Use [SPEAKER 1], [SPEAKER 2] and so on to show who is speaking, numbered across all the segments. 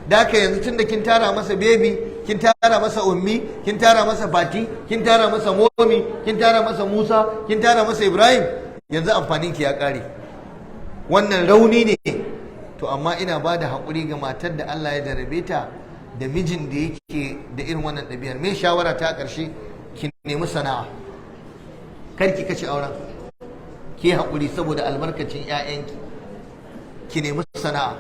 [SPEAKER 1] Da haka yanzu tun da kin tara masa baby, kin tara masa Ummi, kin tara masa Fati, kin tara masa Momi, kin tara masa Musa, kin tara masa Ibrahim, yanzu amfanin ki ya kare. Wannan rauni ne. To amma ina ba da haƙuri ga matar da Allah ya jarabe ta da mijin da yake da irin wannan ɗabi'ar. Me shawara ta ƙarshe? Ki nemi sana'a, kar ki kashe auren. Ki haƙuri saboda albarkacin 'ya'yanki. Ki nemi sana'a,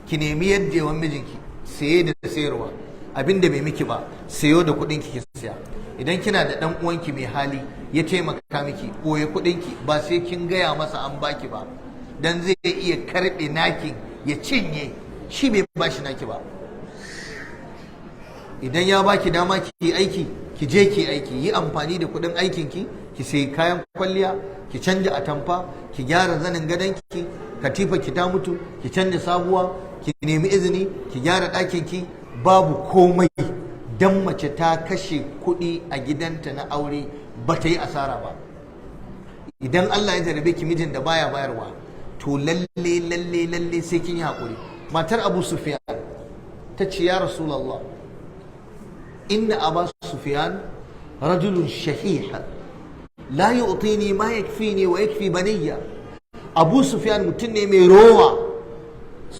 [SPEAKER 1] ki nemi yadda yawan mijinki, saye da sayarwa. Abinda bai miki ba, sayo da kuɗin ki siya. Idan kina da ɗan uwanki mai hali ya taimaka miki, ɓoye kuɗin ki, ba sai kin gaya masa an baki ba, dan zai iya karɓe naki ya cinye, shi bai bashi naki ba. Idan ya baki dama ki yi aiki, ki je ki aiki. Yi amfani da kuɗin aikin ki, ki sayi kayan kwalliya, ki canja atamfa, ki gyara zanin gadonki. Katifa ki ta mutu, ki canja sabuwa, ki nemi izini ki gyara ɗakin ki. Babu komai dan mace ta kashe kuɗi a gidanta na aure, ba ta yi asara ba. Idan Allah ya jarabe ki mijin da baya bayarwa, to lalle lalle lalle sai kin yi haƙuri. Matar Abu Sufyan ta ce, "Ya Rasulallah, inna Aba Sufyan rajulun shahih, la yu'tini ma yakfini wa yakfi baniya." Abu Sufyan mutum ne mai rowa.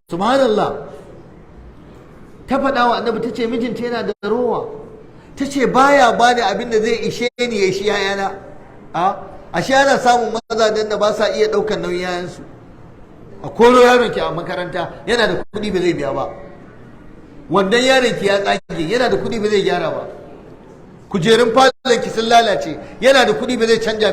[SPEAKER 1] Subhanallah, ta faɗa wa Annabi, ta ce mijinta yana da rowa. Ta ce baya bani abin da zai ishe ni ya ishi yayana. A ashe ana samun mazajen da ba sa iya ɗaukar nauyin yayansu. A koro yaron ki a makaranta, yana da kuɗi ba zai biya ba. Wannan yaron ki ya tsage, yana da kuɗi ba zai gyara ba. Kujerun falon ki sun lalace, yana da kuɗi ba zai canja.